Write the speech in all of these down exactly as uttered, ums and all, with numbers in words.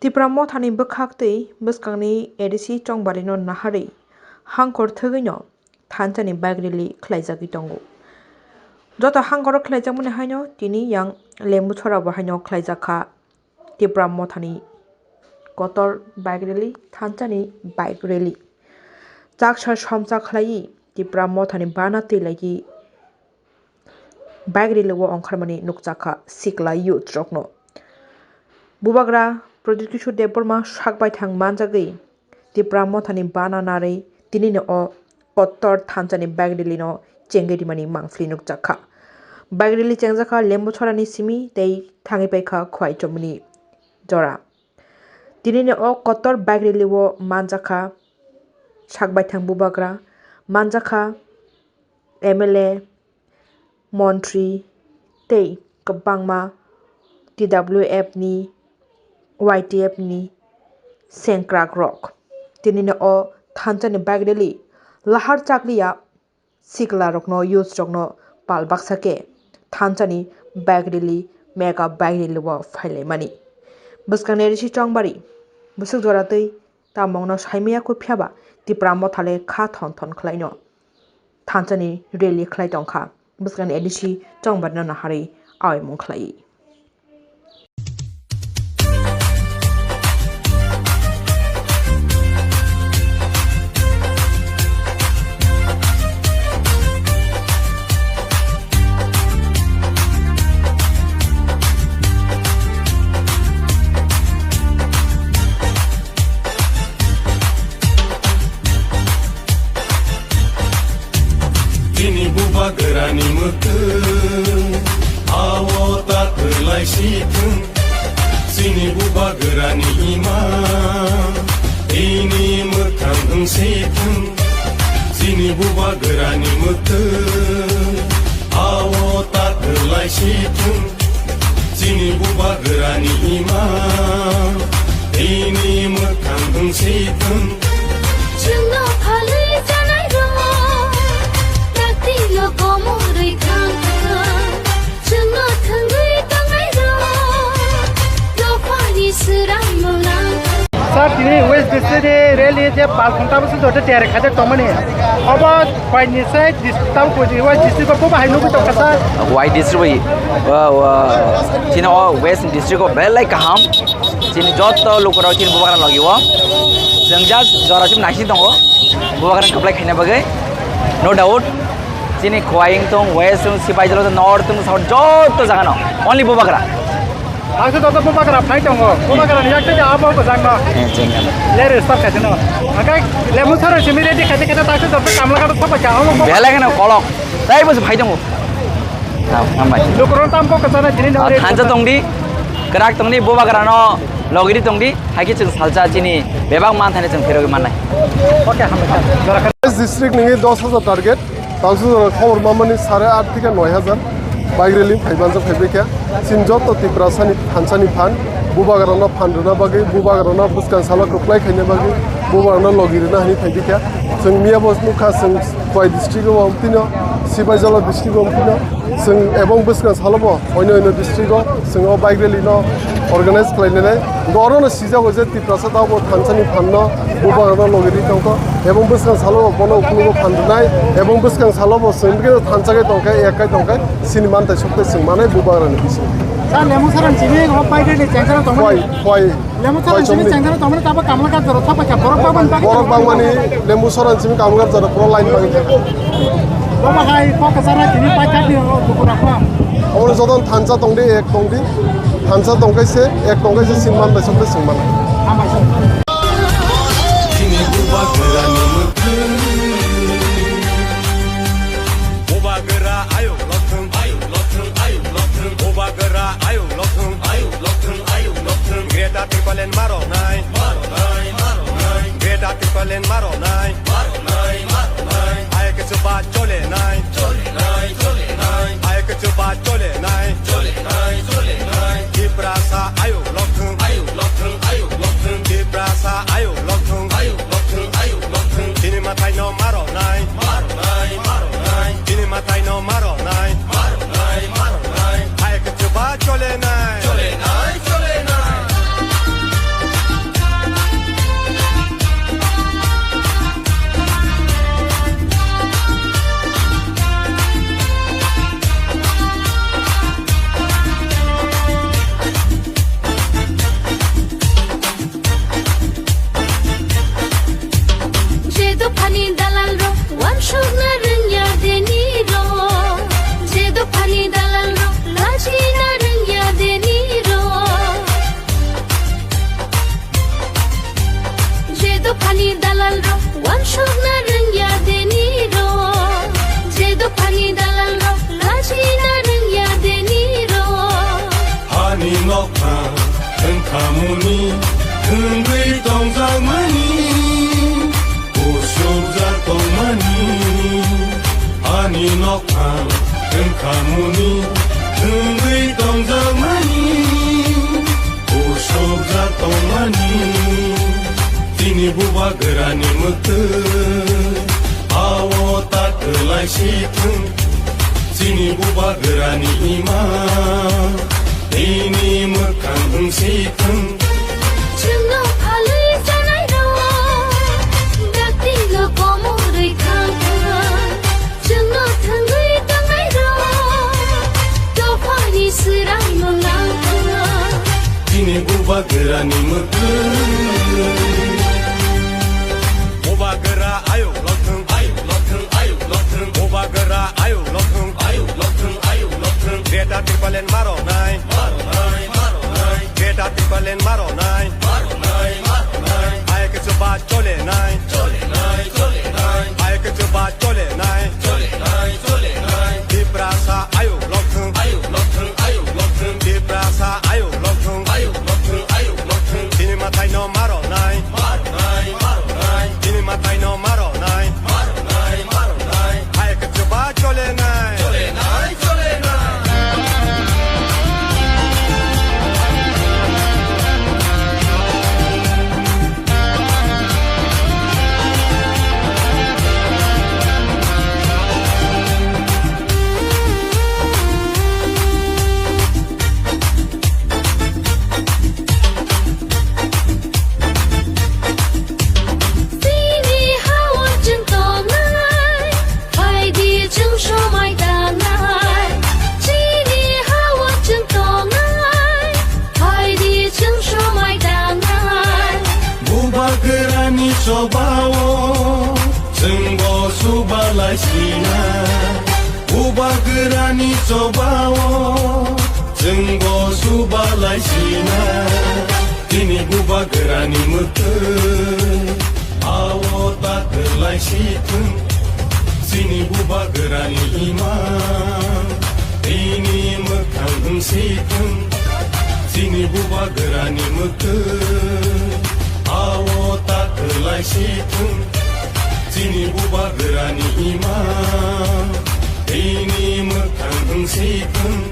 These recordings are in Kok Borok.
Tipra Mothani bwkhak tei bwskangni A D C chongbarino naharwi hangkhor thwgwino thansa ni bike rally khlaijagwi tongo. Joto hangkhoro khlaijakmani haino tini yang Lembuchora bo haino khlaijakha Tipra Mothani kotor bike rally, thansa ni bike rally. Chaksa somsa khlaiwi Tipra Mothani bana twi laiwi bike rally o ongkharmani nukjakha sikla youth rokno. Bubagra Pradyut Kishore Debbarma sak baithang manjagwi Tipra Mothani bana narwi tinini o kotor thansani bike rally no chengwi rimani mangpili nukjakha. Bike rally chengjakha Lembuchorani simi tei thangwi paikha Khwai Chomuni jora. Tinini o kotor bike rally o manjakha sak baithang bubagra, manjakha M L A, montri tei kwbangma T W F ni, Y T F ni sengkrak rok. Tinini o thansani bike rally lahar chakliya sikla rokno, youth rokno pal baksa khe thansani bike rally, mega bike rally o phailaimani. Bwskangni A D C chongbari bwswk jora twi tamungno saimaya kho phiyaba Tipra Motha le kha thon thon khlaino thansani rally khlai tongkha. Bwskangni A D C chongbarino naharwi aoimung khlai. Chini bubagrani mwkhwng, ao ta kwlai si thung. Chini bubagrani ima, ini mwkhang wng si thung. Chini bubagrani mwkhwng, ao ta kwlai si thung. Chini bubagrani ima, ini mwkhang wng si thung. Chwngno phalwi janai rok, taktino komorwi thang thang. Chwngno thwngwi tongnai rok, dophani swrangno nang thang. Sir, tini West District ni rally je pal ghonta bwswk joto tiyari khaijak tongmani. Obo Khwaini sai dis-, tamo Khwaini West District o bobo hai nugwi tongkha, sir. Wai district bai, wa, wa, chini o West District o belai kaham. Chini joto lukurok chini bubagra logi o. Chwng just jora chum naising tongo. Bubagra kwplai khaina bagwi. No doubt. Chini Khwai wng tong, West wng, Sipaijala wng, North wng, South joto jaga no. Only bubagra. Tangsa joto bubagra phai tongo. Bubagra ni yak tei abo bwsakno. Eh, chwng. Lere start khaisano. Hake Lembuchora simi ready khaite khaite tangsa joto kamla khato sopai kha. Belai kheno kolok. Tai bo phai tongo. Ham-, hambai. Lukurok tam kok kwchana tini. Ah, thansa tongdi. Kwrak tongdi, bubagra no logiri tongdi. Haikhe chwng salsa chini bebak manthani chwng phirogwi mannai. Okay, hambai. Jora kha- West District ni dos hajar target. Tangsa jora khobor mamani sare at theke noi hajar bike rally phai manjak phai baikha. Chini joto Tiprasani thansani phan, bubagrano phan rwna bagwi, bubagrano bwskang salo kwplai khaina bagwi, bubagrano logi rwna hwnwi phai baikha. Chwng miyabo nukha, chwng Khwai district o tino, Sipaijala district o tino, chwng ebong bwskang salobo oino oino district o chwng o bike rally no organize khlainai. Oro no sijago je Tiprasa tabuk thansani phanno bubagrano logi ri tongkha, ebong bwskang salo bono ukhungo phan rwnai, ebong bwskang salo bo chwng bikhe thansa khe tongkha, ek khai tongkha, chini mantai sokte chwng manai bubagrani bisingo. Sir, Lembuchorani simi o bike rally chengkha tongmani. Khwai, Khwai, Lembuchorani simi Khwai chengkha tongmani, tabo kamla kajaro thapai kha, borok bangmani bagwi borok tongmani. Bangmani Lembuchorani simi kamla kajaro pura line bagwi kha. Bobo hai kok kwchara tini paithakni o dukhu rakma. Omo joto thansa tongdi, ek tongdi. Thansa tongkaise, ek tongkaise, singman bai sokte singman. Hambai sir. Chini bubagrani mwkhwng. Bubagra ayuk lothwng, ayuk lothwng, ayuk lothwng. Bubagra ayuk lothwng, ayuk lothwng, ayuk lothwng. Greater Tipraland maronai, maronai, maronai. Greater Tipraland maronai, maronai, maronai. Ayuk chuba cholenai, cholenai, cholenai. Ayuk chuba cholenai, cholenai, cholenai. Tiprasa ayuk lothwng, ayuk lothwng, ayuk lothwng. Tiprasa ayuk lothwng, ayuk lothwng, ayuk lothwng. Chini mathai no maronai, maronai, maronai. Chini mathai no maronai, maronai, maronai. Ayuk chuba cholenai, cholenai, cholenai. Sokna rwngya deni rok, je dophani dalal rok, lachina rwngya deni rok. Je dophani dalal rok, wansokna rwngya deni rok. Je dophani dalal rok, lachina rwngya deni rok. Hani nokha, thwngkhamuni, thwngwi tongjakmani. Usukjak tongmani, ani nokphang wngkhamuni, wngwi tongjakmani, usukjak tongmani. Chini bubagrani mwktwi, ao ta kwlai si thwng. Chini bubagrani ima, nini mwkhang wngsi thwng. Chwngno phalwi chanai rok, dakti no komorwi thang thang. Chwngno thangwi tangnai rok, dophani swrai mwlang thang. Chini bubagrani mwktwi. Bubagra ayuk lokthwng, ayuk lokthwng, ayuk lokthwng. Bubagra ayuk lokthwng, ayuk lokthwng, ayuk lokthwng. Greater Tipraland maronai, maronai, maronai. Greater Tipraland maronai, maronai, maronai. Ayuk chuba cholenai, cholenai, cholenai. Ayuk chuba cholenai, cholenai, cholenai. Tiprasa ayuk lokthwng, ayuk lokthwng, ayuk lokthwng. Tiprasa ayuk lokthwng, ayuk lokthwng, ayuk lokthwng. Chini mathai no maronai, maronai, maronai. Chini mathai no maronai, maronai, maronai. Hai kwchwba cholenai, cholenai, cholenai. Chini ha-o chwng tongnai, phaidi chwng somai tangnai. Chini ha-o chwng tongnai, phaidi chwng somai tangnai. Bubagrani chobao chwngbo subalai sinai. Bubagrani chobao chwngbo subalai sinai. Chini bubagrani mwktwi, ao ta kwlai si thwng. Chini bubagrani ima, nini mwkhang wngsi thwng. Chini bubagrani mwktwi, ao ta kwlai si thwng. Chini bubagrani ima, nini mwkhang wngsi thwng.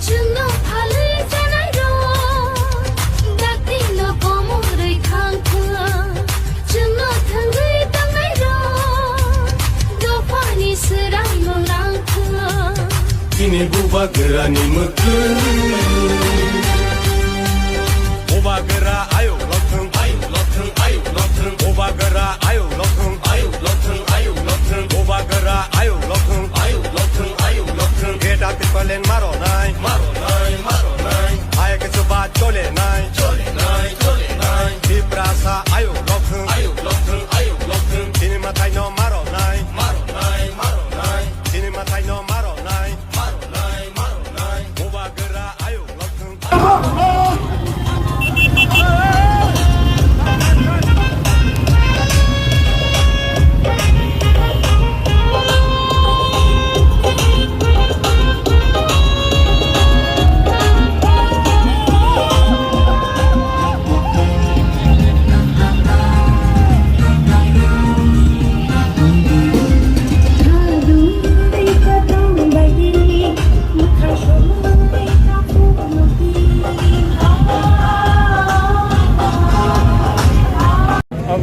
Chwngno phalwi chanai rok, dakti no komorwi thang thwng. Chwngno thangwi tangnai rok, dophani swrai mwlang thwng. Chini bubagrani mwktwi. Bubagra ayuk lokthwng, ayuk lokthwng, ayuk lokthwng. Bubagra ayuk lokthwng, ayuk lokthwng, ayuk lokthwng. Bubagra ayuk lokthwng, ayuk lokthwng, ayuk lokthwng. Greater Tipraland maronai, maronai, maronai. Hai kwchwba cholenai, cholenai, cholenai. Tiprasa ayuk lokthwng, ayuk lokthwng, ayuk lokthwng. Chini mathai no maronai, maronai, maronai. Chini mathai no maronai, maronai, maronai. Bubagra ayuk lokthwng.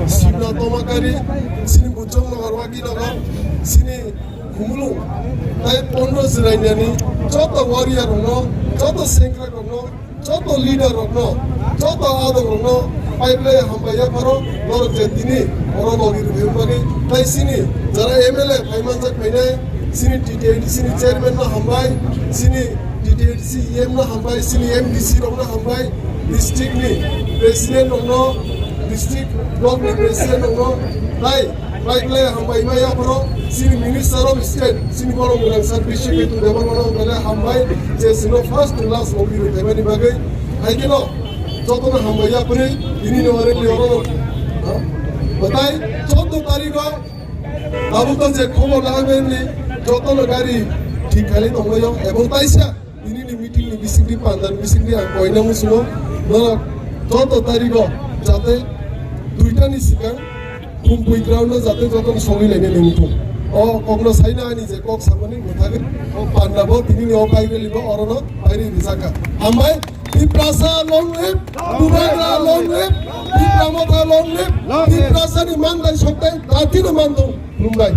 Simla Tomakari, sini Bujong Nagar, Waki Nagar, sini Khumulung, tai pondro Jwrainani, joto warrior rokno, joto sengkrak rokno, joto leader rokno, joto adok rokno, paible hambai yapharo, norok je tini, oro logi rwmani, tai sini, jara M L A phai manjak phainai, sini T T A D C ni chairman no hambai, sini T T A D C E M no hambai, sini M D C rokno hambai, district ni president rokno, district block ni president rokno, tai Bai bai hambai bai aphano chini Minister of State, chini borok Gwnang Sir Biswa Ketu Debbarma no belai hambai je chwngno first to last mobile rwkhaimani bagwi. Hai kheno jotono hambai yapri tini no rally oro no. Ha? Batai choudo tarikh o abo to je khobor lahaimani jotono gari thik khlai tonglaio ebong taisa Tinini meeting ni bisingtwi pandani bisingtwi ang koina muchungo norok joto tarikh o jate duita ni swkang Humpui ground no jate joto sogwi lainani muchung. O kokno saina ani je kok samani mwthagwi o panda bo tinini o pai goli bo orono pairi rijaka. Hambai Tiprasa long live, Bubagra long live, Tipra Motha long live, Tiprasa ni mandai soktai dati no manthung. Khulumbai.